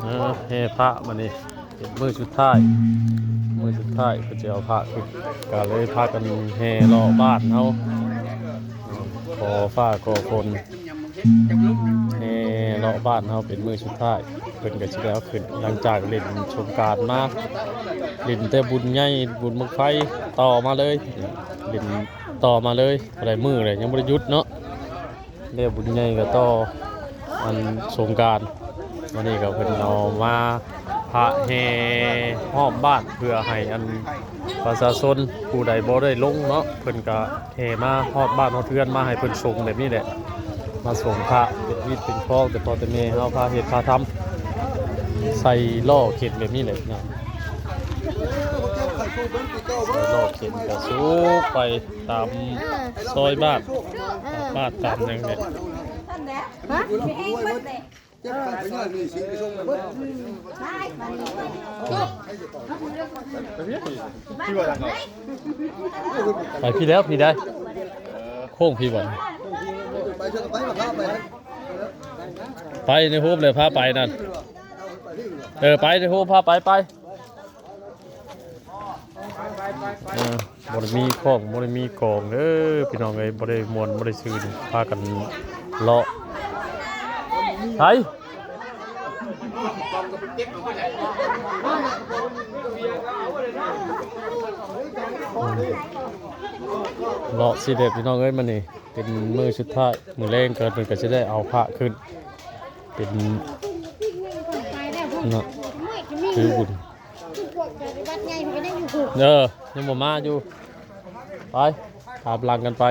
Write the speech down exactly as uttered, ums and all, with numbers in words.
เออ แห่พระมานี่ เป็นมื้อสุดท้าย มื้อสุดท้ายก็จะเอาพระขึ้น ก็เลยพากันแห่เลาะบ้านเฮา ขอฟ้าขอฝน แห่เลาะบ้านเฮาเป็นมื้อสุดท้าย เพิ่นก็สิได้เอาขึ้น หลังจากเล่นสงกรานต์มา เล่นแต่บุญใหญ่บุญบั้งไฟต่อมาเลย เล่นต่อมาเลย บ่ได้มื้อเลย ยังบ่ได้หยุดเนาะ แล้วบุญใหญ่ก็ต่ออันสงกรานต์ วันนี้ก็เพิ่นเอามาพระแห่ฮอบบ้าน เพื่อให้อันประชาชนผู้ใดบ่ได้ลงเนาะ เพิ่นก็แห่มาฮอดบ้านฮอดเรือน มาให้เพิ่นสงแบบนี้แหละ มาสงพระเป็นวิตเป็นคลอง แต่พ่อแต่แม่เฮาพาเฮ็ดพาทำ ใส่ล้อเข็นแบบนี้แหละนะ ใส่ล้อเข็นก็สูบไปตามซอยบ้าน ตามบ้านตามหยังเนี่ย ไปพี่แล้วพี่ได้ โค้งพี่บ่อน ไปในฮูปเลย พาไปนั่น เออ ไปในฮูป พาไป ไป เออ บ่ได้มีของ บ่ได้มีกองเด้อ พี่น้องเอ้ย บ่ได้ม่วน บ่ได้ซื่น พากันเลาะ ไส เลาะสิเด้อ พี่น้องเอ้ย มื้อนี้เป็นมื้อสุดท้าย มื้อแลงก็เพิ่นก็สิได้เอาพระขึ้น เป็น เนาะ ถือบุญ เออ ยังบ่มาอยู่ ไป ตามหลังกันไป